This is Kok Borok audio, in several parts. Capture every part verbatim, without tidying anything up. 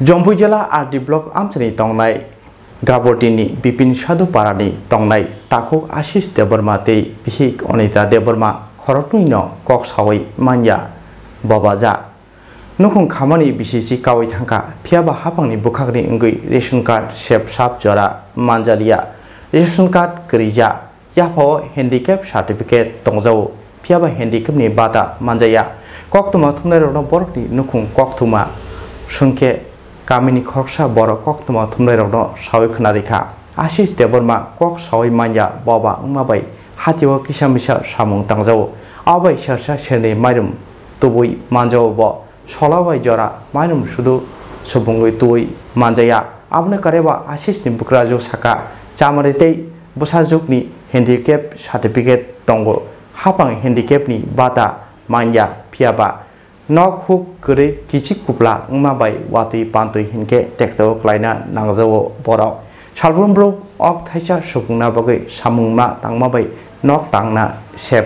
Jompui jela R D block amchani tongnai Gabotini Bipin Sadhu parani tongnai takhuk Ashish Debbarma tei bihik Onita Debbarma khoroknwi no kok sawi manya bobaja. Nukhung khamani bisichi kawi thangkha, phiyaba haphangni bwkhakni wngwi ration card sep sap jora manjaliya. Ration card kwrwija, yaphao handicap certificate tongjao, phiyaba handicapni bata manjaya. Koktwma thumnairokno borokni nukhung koktwma swngkhe kamini khoroksa borok koktwma thumnairokno sawi khwnarikha. Ashish Debbarma kok sawi manya boba wngma bai hatio kisa misa samung tangjao. Abai sersa serni mairum tubui manjao bo. Sola bai jora mainum sudu subungwi tubui manjaya. Aboni kareba Ashish ni bukraju saka chamari tei bwsajwk ni handicap certificate tongo. Hapang handicap ni bata manya phiyaba nok huk kwrwi kichik kupla wngma bai watwi pantwi hinkhe tekteo klaina nangjao borok. Salbrum brum ok thaisa subungna bagwi samungma tangma bai nok tangna sep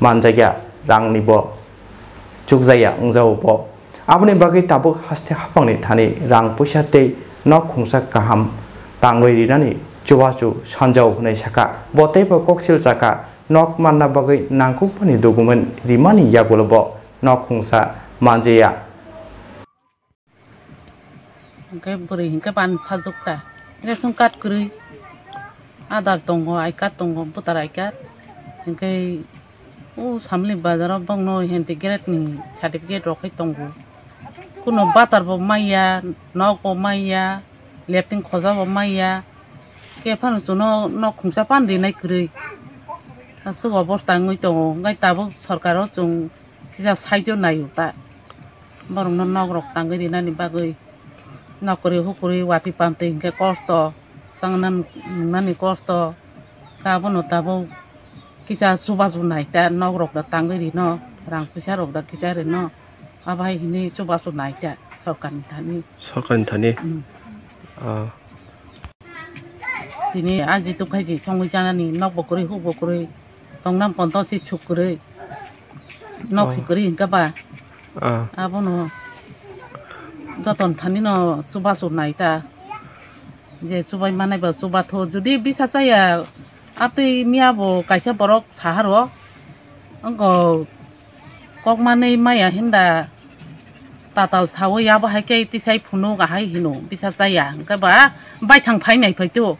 manjakya rangni bo chukjaya wngjao bo. Aboni bagwi tabuk haste haphangni thani rang puisa tei nok khungsa kaham tangwi rinani chubachu sanjao hwnwi saka. Bo teibo koksil saka, nok manna bagwi nangkukmani document rimani yagulo bo nok khungsa manjaya. Hwnkhe bwrwi hwnkhe bani sajwk ta, ration card kwrwi, Aadhaar tongo, I card tongo, voter I card, hwnkhe o samli bazaro bongno handicap ni certificate rok khai tongo, kuno batar bo manya, nok bo manya, lepting khoja bo manya, khe phano chwngno nok khungsa pan rinai kwrwi, aswk obosta wngwi tongo, hwnkhe tabuk sorkaro chwng kisa saijo naio ta. Borokno nok rok tangwi rinani bagwi nokori hukuri watwi pamtwi hinkhe kosto, changna nungnani kosto, abono tabuk kisa chubachu nai ta, nok rok da tangwi rino, rang puisa rok da kisa rino, abo hai hwnwi chubachu nai ta sorkarni thani. Sorkarni thani? Mm. Ah. Tini aji tukhaiji songwi chanani, nok bo kwrwi, huk bo kwrwi, tongnam ponto si suk kwrwi, nok si Oh. Kwrwi hwnkhe ba. Ah. Abono joton thani no chubachu nai ta, je chubai manai ba chubatho, jodi bisa chaya, atwi miya bo kaisa borok saharo, wngkha kok manwi maya hinda tatal sawi abo hai khe tisai phunuk ahai hino bisa chaya, hwnkhe ba baithang phai nai phai tu.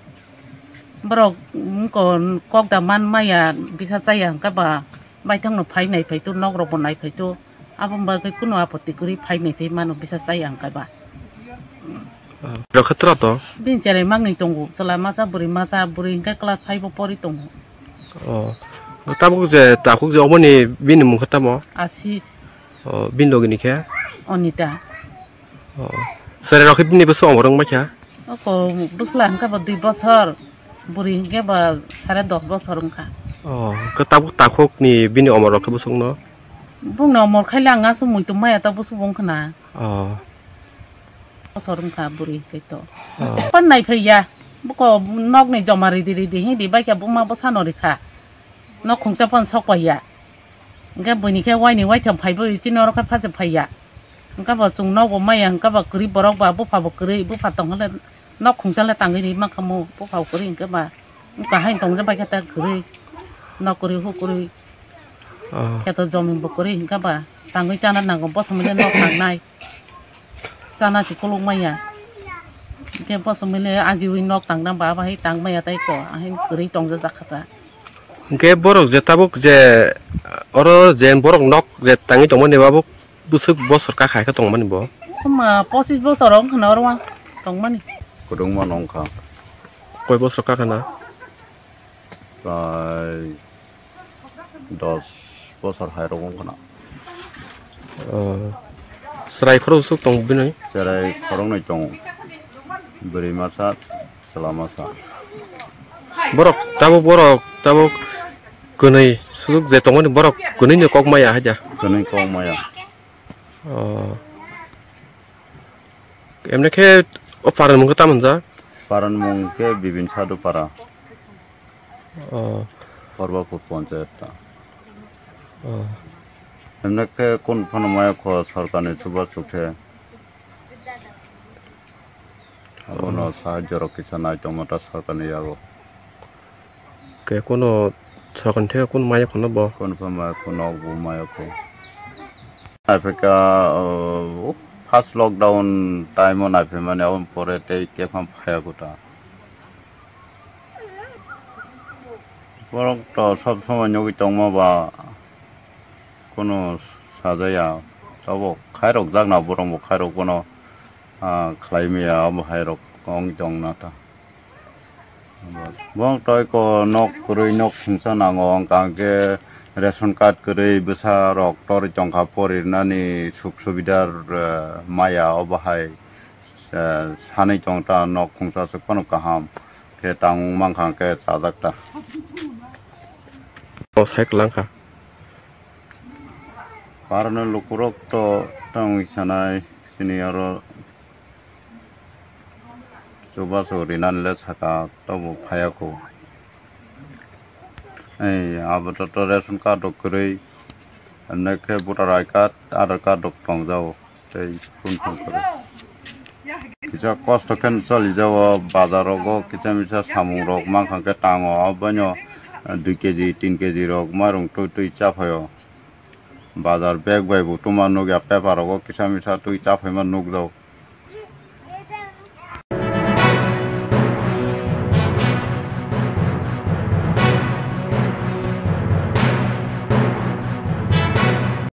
Borok wngkha kok da man maya bisa chaya, hwnkhe ba baithang no phai nai phai tu, nok rok bo nai phai tu. Abo bagwi kunu apoti kwrwi phai nai phai mano bisa chaya hwnkhe ba. Rokhe tora to? Bini cherai mangni tongo, chwla masa, bwrwi masa, bwrwi hwnkhe class five o pori tongo. Oh. Tabuk je takhuk je oboni bini mung khe tamo? Ashish. Oh, bini logi ni khe? Onita. Oh. Cherai rokhe bini bwswk omor wng mai kha? Oko bwsla hwnkhe bo dui bosor, bwrwi hwnkhe bo sare dos bosor wngkha. Oh, khe tabuk takhuk ni bini omor rokhe bwswk no? Bungni omor khai le ang aswk muitu maya ta bwswk bo wngkha na. Oh. Bosor wngkha bwrwi hwnkhe to. Oh. Pan nai phai ya. Buko nokni joma ridi ridi hidi bai kha buma bwsano rikha. Nok khungsa pan sok pai ya. Hwnkhe buini khe waini waitham phaibo chini oro khe phase phai ya. Hwnkhe bo chwng nogo maya hwnkhe ba kwrwi borok ba bupha bo kwrwi, bupha tong hwnle nok khungsa le tangwi ri mankha mo, bupha bo kwrwi hwnkhe ba wngkha hai tong je bai khe ta kwrwi. Nok kwrwi huk kwrwi. Oh. Kheto jomin bo kwrwi hwnkhe ba tangwi chana nango, bosongni le nok nangnai. Chana si kolok maya. Hwnkhe bosongni le ajiwi nok tangna ba bahai tang maya tai ko, ahai kwrwi tong jak kha ta. Hwnkhe borok je tabuk je oro je borok nok je tangwi tongmani ba bo bwswk bosor kakha khe tongmani bo? Khuma pochis bosor wngkha na oro tongmani. Kwbangma no wngkha. Koi bosor kakha na? Prai dos bosor hai rok wngkha na. Oh. Chwrai khorok swk tongo bini? Chwrai khoroknwi tongo. Bwrwi masa, chwla masa. Borok tabuk, borok tabuk kwnwi sujuk je tongmani borok kwnwi ni kok maya haja. Kwnwi kok maya. Oh. Emne khe o paran mung khe tamo hwnjak? Paran mung khe Bibin Sadhu para. Oh. Parbakut ponchayat ta. Oh. Emne khe kun phano maya kho sorkar ni chubachu khe. Abono sahajyo rok kisa nai tongma ta sarkar ni yago. Ke kono sarkar ni theke kono maya kono bo? Kono pha maya kono bo maya ko. Naiphaikha, o, first lockdown time o naiphaimani, aboni pore tei kephang phaiya kota. Borok to sob somoi nugwi tongma ba kono sajaya. Abo khairok jakna borok bo khairok bono, ah, khlai maya, abo hai rok wng tongna ta. Bong toi ko nok kwrwi nok khungsa nango, hwnkha hwnkhe ration card kwrwi bwsa rok torwi tongkha, porinani suk subidar, eh, maya, obo hai, eh, sanwi tong ta, nok khungsa se phano kaham khe tang mankha hwnkhe chajak ta. O sai kwlangkha. Parano lukurok to tongwi sanai, chini oro chubachu rinani le saka tobo phaiya kho. Ei, abo to, to ration card rok kwrwi, emne khe voter I card, Aadhaar card rok tongjago, tei phone phone kwrwi. Kisa kosto khe cholijago, bazar rogo kisa misa samung rok mankha khe tango, abono dui kg, tin kg rok mairung twi twi chaphaio. Bazar bag bai bo tuma nukya, paper rogo kisa misa twi chaphaima nukjago.